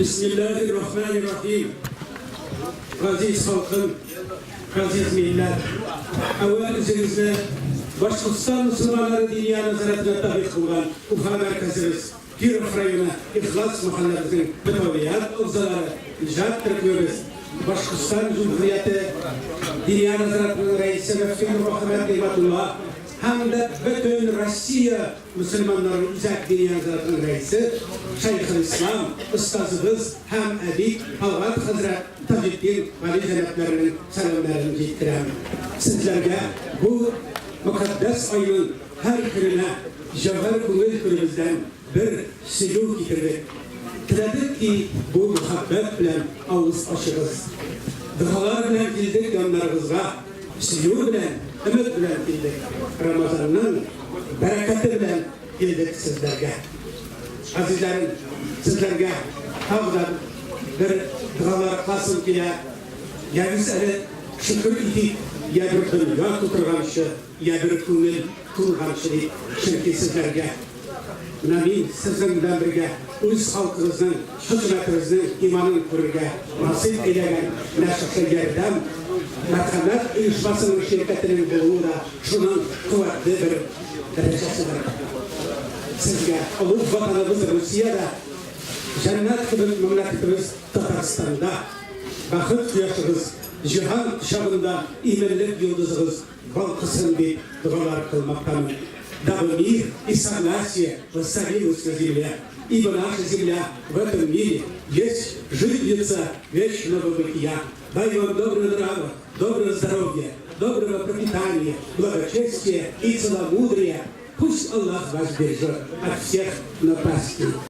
Бисмиллаһир-рахманир-рахим. Газиз халкым, газиз милләт, әүвәл үзегезне Башкортстан мөселманнары Диния нәзарәтенә табигъ булган Уфа мәркәзебез, Киров районы Ихлас мәхәлләбезнең мөтәвәлият әгъзалары, иҗат төркемебез, Башкортстан Җөмһүрияте Диния нәзарәтенең рәисе мөфти Нурмөхәммәт Нигъмәтулла һәм дә бөтен Россия Мөселманнарның Үзәк Диния нәзарәтенең рәисе, шәйхелислам, остазыбыз һәм әдип Талгат хәзрәт Таҗетдин галиҗәнапләренең сәламнәрен җиткерәм. Сезләргә бу мөкатдәс айның һәр көненә җәүһәр күңел түребездән бер сөю китердек. Теләдек ки, бу мәхәббәт белән авыз ачыгыз. Догалар белән килдек яннарыгызга. Сөю белән, өмет белән килдек. Рамазанның бәрәкәте белән килдек сезләргә. Газизләрем, сезләргә тагы да бер догалар кыласым килә. Ягез әле, шөкер итик, я бер дөнья тутырганчы, я бер күңел тулганчы дип, чөнки сезләргә Менә мин сезнең белән бергә үз халкыгызның, хөкүмәтебезнең иманын күрергә насыйп әйләгән менә шушы Ярдәм мәрхәмәт оешмасының ширкәтенең булуы да шуның куәтле бер дәрәҗәседер. Сезгә олуг Ватаныбыз Русиядә, җәннәт кебек мәмләкәтебез Татарстанда бәхет кояшыгыз, җиһан кочагында иминлек йолдызыгыз балкысын дип догалар кылмактамын. Дабы мир и согласие воцарилось на земле, ибо наша земля в этом мире есть житница вечного бытия. Дай вам доброго нрава, доброго здоровья, доброго пропитания, благочестия и целомудрия. Пусть Аллах вас бережет от всех напастей.